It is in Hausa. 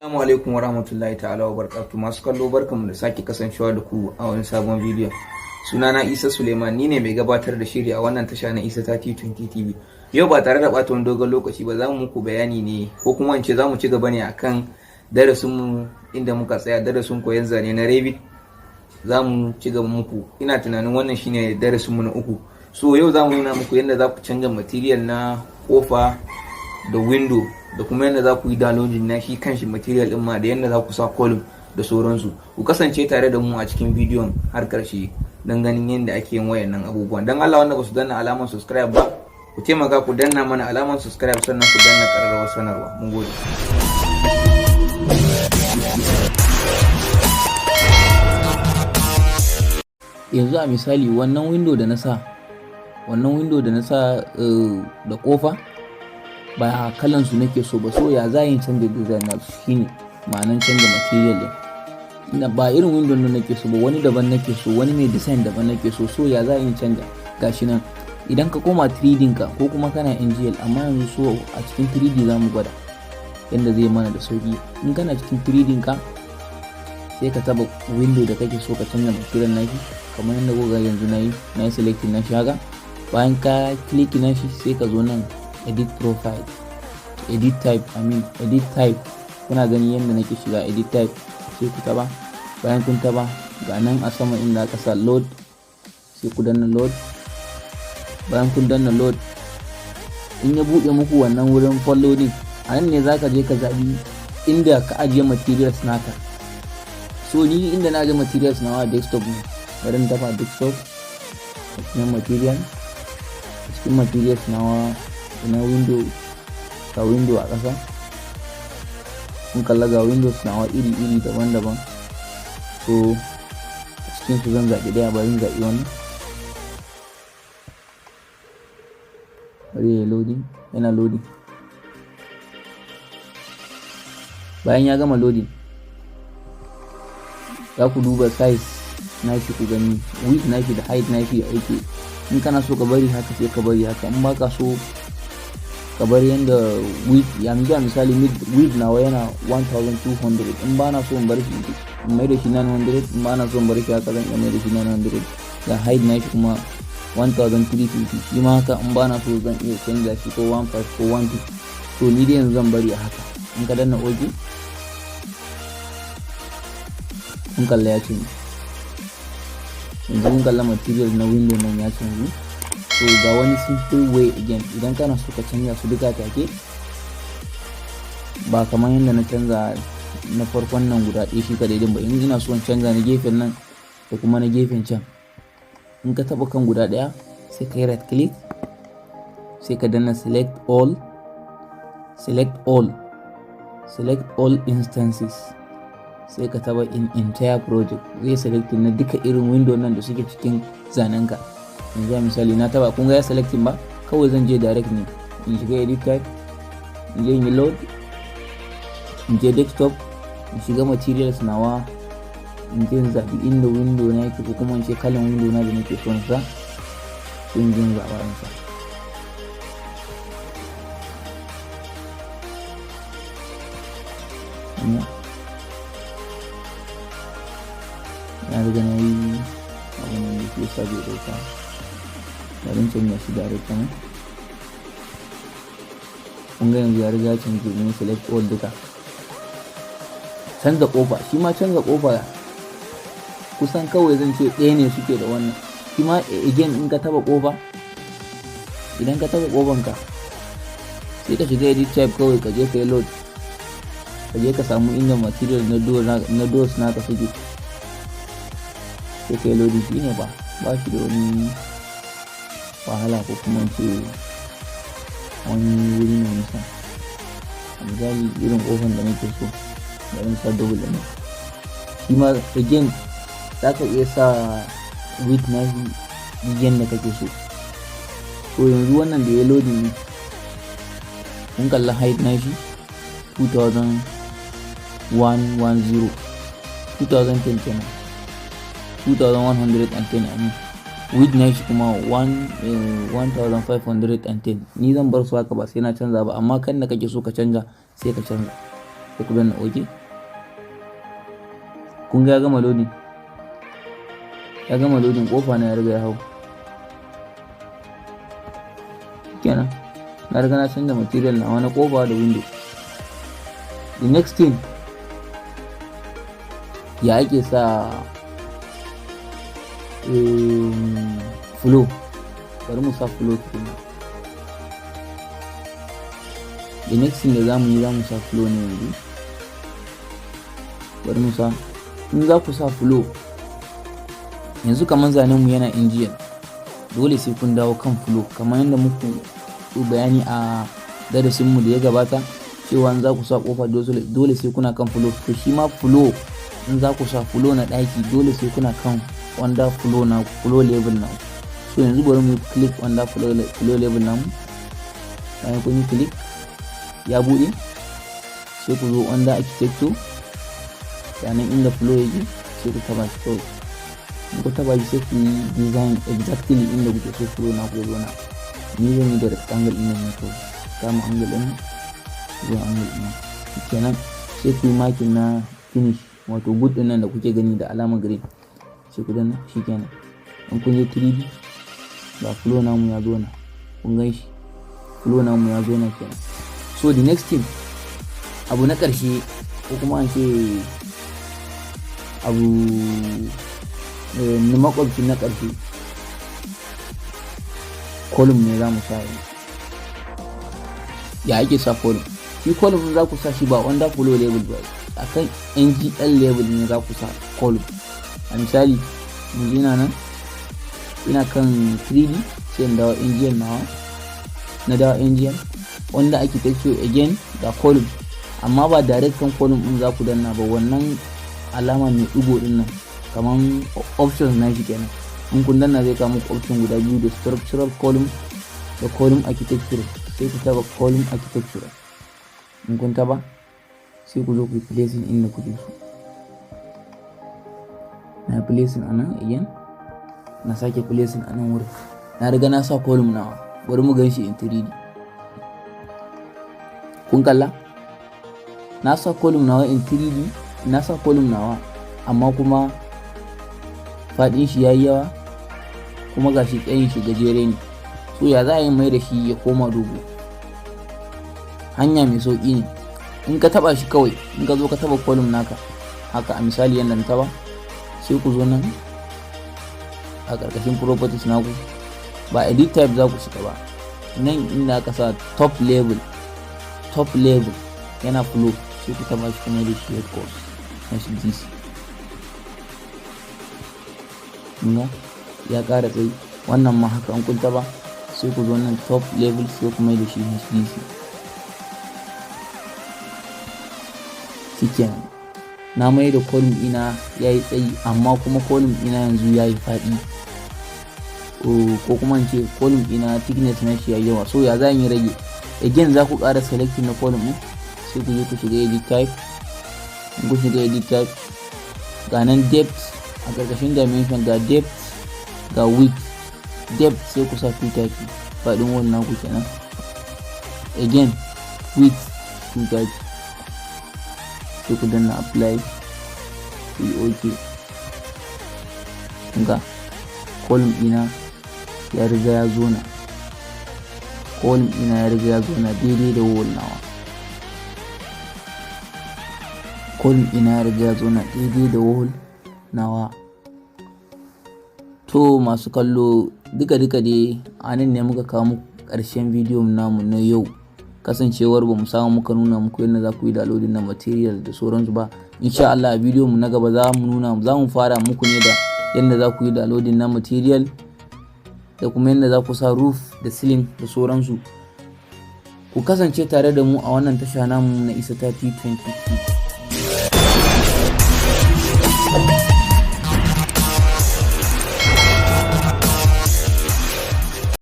Assalamu alaikum warahmatullahi ta'ala wa barakatuh. Masu kallo, barkanmu da sake kasancewa da ku a wani sabon bidiyon. Sunana Isa Suleiman, ni ne mai gabatar da shiri a wannan tasha na Isa 3020 TV. Yau ba tare da ɓata wani dogon lokaci ba, za mu muku bayani ne, ko kuma in ce za mu ci gaba ne akan darasin mu inda muka tsaya, darasin koyon zane na Revit. Za mu ci gaba muku, ina tunanin wannan shine darasin mu na uku. So yau za mu nuna muku yadda za ku canza material na kofa da window, da kuma yadda za ku yi downloading na shi kanshi material din ma, da yadda za ku sa column da sauransu. Ku kasance tare da mu a cikin bidiyon har karshe don ganin yadda ake yin wayannan abubuwan. Don Allah, wanda ba su danna alamar subscribe ba, ku taimaka ku danna mana alamar subscribe, sannan ku danna ƙararrawar sanarwa. Mun gode. Yanzu a misali, wannan window da na sa da kofa, ba kalan su nake so ba. So ya za yin canza design na su? Shine ma'anan canza material din. Ina ba irin window nan nake so ba, wani daban nake so, wani mai design daban nake so. So ya za yin canza? Gashi nan, idan ka koma 3D ka ko kuma kana NGL, amma yanzu so a cikin 3D za mu gwada yadda zai mana da sauki. In kana cikin 3D ka, sai ka taba window da kake so ka canza material nashi, kamar yadda kuka yanzu nayi selecting nashi haka. Bayan ka click nashi, sai ka zo nan edit profile, edit type, I mean edit type. Kuna gani yadda nake shiga edit type? Sai ku taba. Bayan kun taba, ga nan a sama inda aka sa load, sai ku danna load. Bayan kun danna load, in ya buɗe muku wannan wurin loading, a nan ne zaka je ka zaɓi inda ka ajiye materials naka. So ni inda na ajiye materials nawa desktop ne. Bari in tafa desktop, a cikin material, a cikin materials nawa, ina window? Ga window a ƙasa. Kun kalla, ga windows nawa iri-iri daban-daban. So a cikin su zan zaɓi ɗaya. Bari in zaɓi wannan. Bari ya loading. Yana loading. Bayan ya gama loading, za ku duba size nashi, ku gani width nashi da height nashi yake. In kana so ka bari haka, sai ka bari haka. In baka so ka bar yanda width, yanzu a misali width nawa yana 1200, in ba na so in bar shi, in mai da shi 900. In ba na so in bar shi haka, zan iya mai da shi 900. Ga height nashi kuma 1350, shi ma haka, in ba na so zan iya canza shi ko 15 ko 12. To ni dai yanzu zan bari a haka. In ka danna OK, kun kalla ya canza. Yanzu kun kalla material na window nan ya canzu. So ga wani simple way again, idan kana so ka canza su duka take, ba kamar yadda na canza na farkon nan guda ɗaya shi kaɗai din ba. In ina so in canza na gefen nan da kuma na gefen can, in ka taɓa kan guda ɗaya, sai ka yi right click, sai ka danna select all, select all, select all instances, sai ka taba in entire project. Zai select na duka irin window nan da suke cikin zanenka. Yanzu a misali na taba, kun ga ya selecting ba? Kawai zan je direct ne in shiga edit type, in je in yi load, in je desktop, in shiga materials nawa, in je in zaɓi inda window na yake, ko kuma in ce kalan window na da nake so na sa, sai in je in zaɓa in sa. Na riga na yi abin da ke sa bai ɗauka. Bari in canja shi direct nan. Kun ga yanzu ya riga canza domin select all duka. Canza kofa, shi ma canza kofa kusan kawai zan ce ɗaya ne suke da wannan. Shi ma again, in ka taba kofa, idan ka taba kofanka, sai ka shiga edit type, kawai ka je ka yi load, ka je ka samu inda material na doors naka suke, sai ka yi loading. Shi ne, ba ba shi da wani wahala ko kuma ce wani wuri mai nisa. A misali, irin kofan da nake so, bari in sa double ɗin. Shi ma again za ka iya sa width na shi yadda kake so. To yanzu wannan da ya loading ne, kun kalla height na shi 2110, 2010 kenan, 2110, I mean. Width na shi kuma 1510. Ni zan bar su haka, ba sai na canza ba, amma kan da kake so ka canza, sai ka canza. Sai ku danna OK. Kun ga ya gama loading, ya gama loading, kofa na ya riga ya hau kenan. Na riga na canza material na wani kofa da window. The next thing, ya ake sa floor? Bari mu sa floor tukuna. The next thing da za mu yi, za mu sa floor ne yanzu. Bari mu sa. In za ku sa floor yanzu, kamar zanen mu yana NGL, dole sai kun dawo kan floor, kamar yadda muku bayani a darasin mu da ya gabata cewa in za ku sa kofa dole sai kuna kan floor. To shi ma floor, in za ku sa floor na daki, dole sai kuna kan under floor na floor level na. So yanzu bari mu click under floor level namu. Bayan kun yi click, ya bude, sai ku zo under architecture, sannan inda floor yake sai ku taba shi kawai. In ku taba shi, sai ku yi design exactly inda kuke so floor na ku ya zauna. Ni zan yi da rectangle ɗin nan ne kawai, kama angle ɗin zuwa angle ɗin kenan. Sai ku yi marking na finish, wato good ɗin nan da kuke gani da alamar green, sai ku danna. Shikenan, in kun je 3D, ga floor namu ya zo na. Kun gan shi, floor namu ya zo na kenan. So the next thing, abu na ƙarshe, ko kuma an ce abu na makwabci na ƙarshe, column ne za mu sa yanzu. Ya ake sa column? Shi column za ku sa shi ba under floor level ba, akan NGL level ne za ku sa column. A misali, yanzu ina nan, ina kan 3D, sai in dawo NGL nawa. Na dawo NGL, wanda architecture again, ga column, amma ba direct kan column din za ku danna ba. Wannan alama mai ɗigo din nan, kaman options na shi kenan. In kun danna, zai kawo muku option guda biyu, da structural column da column architecture. Sai ku taba column architecture. In kun taba, sai ku zo ku yi placing inda kuke so. Na placing a nan again, na sake placing a nan wurin. Na riga na sa column nawa. Bari mu gan shi in 3D. Kun kalla, na sa column nawa in 3D. Na sa column nawa, amma kuma faɗin shi yayi yawa, kuma gashi tsayin shi gajere ne. So ya za a yi mai da shi ya koma dogo? Hanya mai sauƙi ne, in ka taba shi kawai, in ka zo ka taba column naka haka, a misali yadda na taba, sai ku zo nan a ƙarƙashin properties naku. Ba edit type za ku shiga ba. Nan inda aka sa top level, top level yana floor, sai ku taba shi kuma da shi head course HDC. Ga ya ƙara tsayi. Wannan ma haka, an kun taba, sai ku zo nan top level, sai ku mai da shi HDC. Shikenan, na mai da column ina ya yi tsayi, amma kuma column ina yanzu ya yi faɗi, ko kuma in ce column ina thickness na shi ya yawa. So ya za yi rage? Again, za ku ƙara selecting na column ɗin, sai ku je ku shiga edit type. In ku shiga edit type, ga nan depth, a ƙarƙashin dimension ga depth, ga width. Depth sai ku sa 230, faɗin wannan ku kenan. Again, width 230. Sai ku danna apply, ku yi OK. Ga column ɗina ya riga ya zo na, column ɗina ya riga ya zo na daidai da wall nawa. Column ɗina ya riga ya zo na daidai da wall nawa. To masu kallo, duka duka dai a nan ne muka kawo muku ƙarshen bidiyon namu na yau. Kasancewar ba mu samu muka nuna muku yadda za ku yi downloading na material da sauransu ba, insha Allah a bidiyon mu na gaba za mu nuna, za mu fara muku ne da yadda za ku yi downloading na material da kuma yadda za ku sa roof da ceiling da sauransu. Ku kasance tare da mu a wannan tasha namu na Isa 3022.